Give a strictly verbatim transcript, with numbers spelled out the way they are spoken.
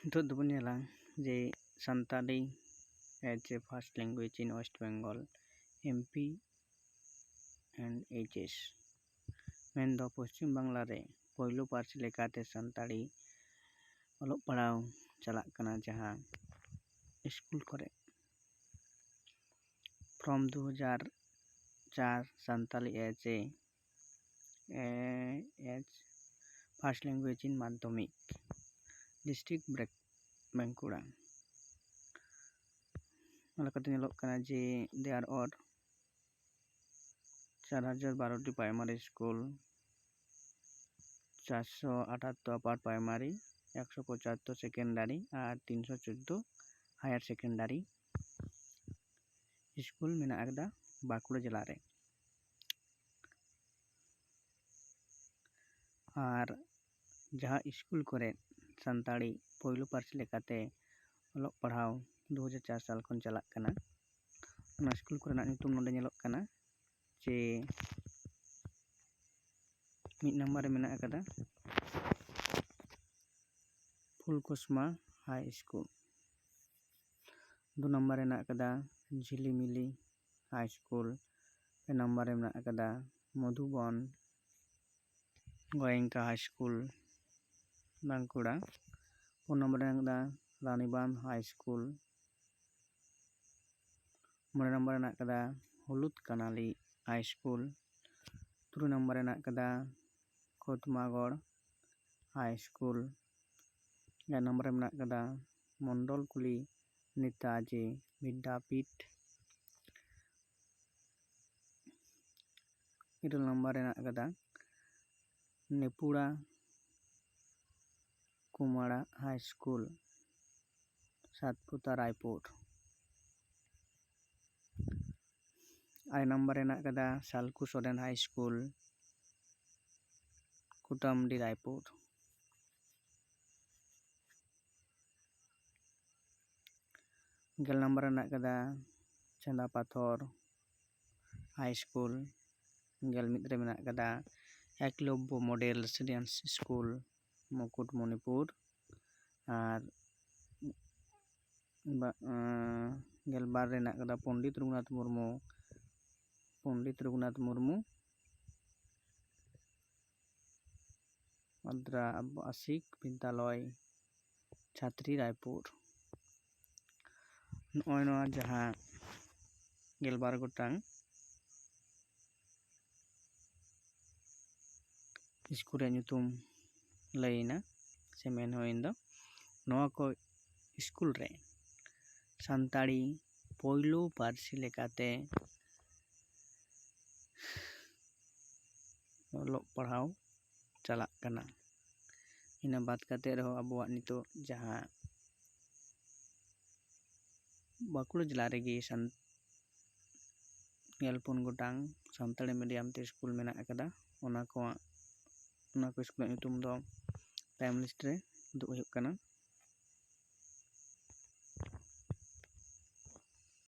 ᱱᱤᱛᱚᱜ ᱫᱚᱵᱚᱱ ᱧᱮᱞᱟ ᱡᱮ Santali as a first language in West Bengal, M P and H S, ᱢᱮᱱᱫᱚ ᱯᱚᱥᱪᱤᱢ ᱵᱟᱝᱞᱟ ᱨᱮ ᱯᱳᱭᱞᱳ ᱯᱟᱹᱨᱥᱤ ᱞᱮᱠᱟᱛᱮ ᱥᱟᱱᱛᱟᱲᱤ ᱚᱞᱚᱜ ᱯᱟᱲᱦᱟᱣ ᱪᱟᱞᱟᱜ ᱠᱟᱱᱟ ᱡᱟᱦᱟᱸ ᱥᱠᱩᱞ ᱠᱚᱨᱮ᱾ From ᱫᱩ ᱦᱟᱡᱟᱨ ᱪᱟᱨ Santali as a, as first language in ᱢᱟᱫᱽᱫᱷᱚᱢᱤᱠ, district ᱵᱟᱸᱠᱩᱲᱟ᱾ ᱚᱱᱟ ᱞᱮᱠᱟᱛᱮ ᱧᱮᱞᱚᱜ ᱠᱟᱱᱟ ᱡᱮ there are ᱪᱟᱨ ᱦᱟᱡᱟᱨ ᱵᱟᱨᱚ ᱴᱤ primary school, ᱪᱟᱨᱥᱚ ᱟᱴᱷᱟᱛᱛᱳᱨ upper primary, ᱮᱠᱥᱚ ᱯᱚᱸᱪᱟᱛᱛᱳᱨ secondary ᱟᱨ ᱛᱤᱱᱥᱚ ᱪᱳᱫᱽᱫᱳ higher secondary ᱥᱠᱩᱞ ᱢᱮᱱᱟᱜ ᱟᱠᱟᱫᱟ ᱵᱟᱸᱠᱩᱲᱟ ᱡᱮᱞᱟ ᱨᱮ᱾ ᱟᱨ ᱡᱟᱦᱟᱸ ᱥᱠᱩᱞ ᱠᱚᱨᱮ ᱥᱟᱱᱛᱟᱲᱤ ᱯᱳᱭᱞᱳ ᱯᱟᱹᱨᱥᱤ ᱞᱮᱠᱟᱛᱮ ᱚᱞᱚᱜ ᱯᱟᱲᱦᱟᱣ ᱫᱩ ᱦᱟᱡᱟᱨ ᱪᱟᱨ ᱥᱟᱞ ᱠᱷᱚᱱ ᱪᱟᱞᱟᱜ ᱠᱟᱱᱟ, ᱚᱱᱟ ᱥᱠᱩᱞ ᱠᱚᱨᱮᱱᱟᱜ ᱧᱩᱛᱩᱢ ᱱᱚᱰᱮ ᱧᱮᱞᱚᱜ ᱠᱟᱱᱟ ᱡᱮ ᱢᱤᱫ ᱱᱟᱢᱵᱟᱨ ᱨᱮ ᱢᱮᱱᱟᱜ ᱟᱠᱟᱫᱟ ᱯᱷᱩᱞᱠᱩᱥᱢᱟ ᱦᱟᱭ ᱥᱠᱩᱞ, ᱫᱩ ᱱᱟᱢᱵᱟᱨ ᱨᱮ ᱢᱮᱱᱟᱜ ᱟᱠᱟᱫᱟ ᱡᱷᱤᱞᱤᱢᱤᱞᱤ ᱦᱟᱭ ᱥᱠᱩᱞ, ᱯᱮ ᱱᱟᱢᱵᱟᱨ ᱨᱮ ᱢᱮᱱᱟᱜ ᱟᱠᱟᱫᱟ ᱢᱚᱫᱷᱩᱵᱚᱱ ᱜᱳᱭᱮᱝᱠᱟ ᱦᱟᱭ ᱥᱠᱩᱞ ᱵᱟᱸᱠᱩᱲᱟ, ᱯᱩᱱ ᱱᱟᱢᱵᱟᱨ ᱨᱮ ᱢᱮᱱᱟᱜ ᱟᱠᱟᱫᱟ ᱨᱟᱱᱤᱵᱟᱸᱫᱷ ᱦᱟᱭ ᱥᱠᱩᱞ, ᱢᱚᱬᱮ ᱱᱟᱢᱵᱟᱨ ᱨᱮ ᱢᱮᱱᱟᱜ ᱟᱠᱟᱫᱟ ᱦᱩᱞᱩᱫ ᱠᱟᱱᱟᱞᱤ ᱦᱟᱭ ᱥᱠᱩᱞ, ᱛᱩᱨᱩᱭ ᱱᱟᱢᱵᱟᱨ ᱨᱮ ᱢᱮᱱᱟᱜ ᱟᱠᱟᱫᱟ ᱠᱚᱫᱢᱟᱜᱚᱲ ᱦᱟᱭ ᱥᱠᱩᱞ, ᱮᱭᱟᱭ ᱱᱟᱢᱵᱟᱨ ᱨᱮ ᱢᱮᱱᱟᱜ ᱟᱠᱟᱫᱟ ᱢᱚᱱᱰᱚᱞ ᱠᱩᱞᱤ ᱱᱮᱛᱟᱡᱤ ᱵᱤᱫᱽᱫᱟᱯᱤᱴ, ᱤᱨᱟᱹᱞ ᱱᱟᱢᱵᱟᱨ ᱨᱮ ᱢᱮᱱᱟᱜ ᱟᱠᱟᱫᱟ ᱱᱮᱯᱩᱲᱟ ᱠᱩᱢᱟᱲᱟ ᱦᱟᱭ ᱥᱠᱩᱞ, ᱥᱟᱛᱯᱩᱛᱟ ᱨᱟᱭᱯᱩᱨ᱾ ᱟᱨᱮ ᱱᱟᱢᱵᱟᱨ ᱨᱮ ᱢᱮᱱᱟᱜ ᱟᱠᱟᱫᱟ ᱥᱟᱞᱠᱩ ᱥᱚᱨᱮᱱ ᱦᱟᱭ ᱥᱠᱩᱞ, ᱠᱩᱴᱟᱢᱰᱤ ᱨᱟᱭᱯᱩᱨ᱾ ᱜᱮᱞ ᱱᱟᱢᱵᱟᱨ ᱨᱮ ᱢᱮᱱᱟᱜ ᱟᱠᱟᱫᱟ ᱪᱟᱸᱫᱟ ᱯᱟᱛᱷᱚᱨ ᱦᱟᱭ ᱥᱠᱩᱞ᱾ ᱜᱮᱞ ᱢᱤᱫ ᱨᱮ ᱢᱮᱱᱟᱜ ᱟᱠᱟᱫᱟ ᱮᱠᱞᱚᱵᱽᱵᱚ ᱢᱚᱰᱮᱞ ᱨᱮᱥᱤᱰᱮᱱᱥ ᱥᱠᱩᱞ, ᱢᱩᱠᱩᱴᱢᱚᱱᱤᱯᱩᱨ᱾ ᱟᱨ ᱵᱟ- ᱟᱸ, ᱜᱮᱞᱵᱟᱨ ᱨᱮ ᱦᱮᱱᱟᱜ ᱠᱟᱫᱟ ᱯᱚᱱᱰᱤᱛ ᱨᱚᱜᱷᱩᱱᱟᱛᱷ ᱢᱩᱨᱢᱩ, ᱯᱚᱱᱰᱤᱛ ᱨᱚᱜᱷᱩᱱᱟᱛᱷ ᱢᱩᱨᱢᱩ ᱢᱟᱫᱽᱨᱟ ᱟᱵᱟᱥᱤᱠ ᱵᱤᱫᱽᱫᱟᱞᱚᱭ, ᱪᱷᱟᱛᱨᱤ, ᱨᱟᱭᱯᱩᱨ᱾ ᱱᱚᱜᱼᱚᱭ ᱱᱚᱣᱟ ᱡᱟᱦᱟᱸ ᱜᱮᱞᱵᱟᱨ ᱜᱚᱴᱟᱝ ᱥᱠᱩᱞ ᱨᱮᱭᱟᱜ ᱧᱩᱛᱩᱢ ᱞᱟᱹᱭᱮᱱᱟ ᱥᱮ ᱢᱮᱱ ᱦᱩᱭᱮᱱ ᱫᱚ, ᱱᱚᱣᱟ ᱠᱚ ᱥᱠᱩᱞ ᱨᱮ ᱥᱟᱱᱛᱟᱲᱤ ᱯᱳᱭᱞᱳ ᱯᱟᱹᱨᱥᱤ ᱞᱮᱠᱟᱛᱮ ᱚᱞᱚᱜ ᱯᱟᱲᱦᱟᱣ ᱪᱟᱞᱟᱜ ᱠᱟᱱᱟ᱾ ᱤᱱᱟᱹ ᱵᱟᱫ ᱠᱟᱛᱮ ᱨᱮᱦᱚᱸ ᱟᱵᱚᱣᱟᱜ ᱱᱤᱛᱚᱜ ᱡᱟᱦᱟᱸ ᱵᱟᱸᱠᱩᱲᱟ ᱡᱮᱞᱟ ᱨᱮᱜᱮ ᱥᱟᱱ- ᱜᱮᱞ ᱯᱩᱱ ᱜᱚᱴᱟᱝ ᱥᱟᱱᱛᱟᱲᱤ ᱢᱤᱰᱤᱭᱟᱢ ᱛᱮ ᱥᱠᱩᱞ ᱢᱮᱱᱟᱜ ᱟᱠᱟᱫᱟ᱾ ᱚᱱᱟ ᱠᱚᱣᱟᱜ, ᱚᱱᱟ ᱠᱚ ᱥᱠᱩᱞᱟᱜ ᱧᱩᱛᱩᱢ ᱫᱚ ᱛᱟᱭᱚᱢ ᱞᱤᱥᱴ ᱨᱮ ᱩᱫᱩᱜ ᱦᱩᱭᱩᱜ ᱠᱟᱱᱟ᱾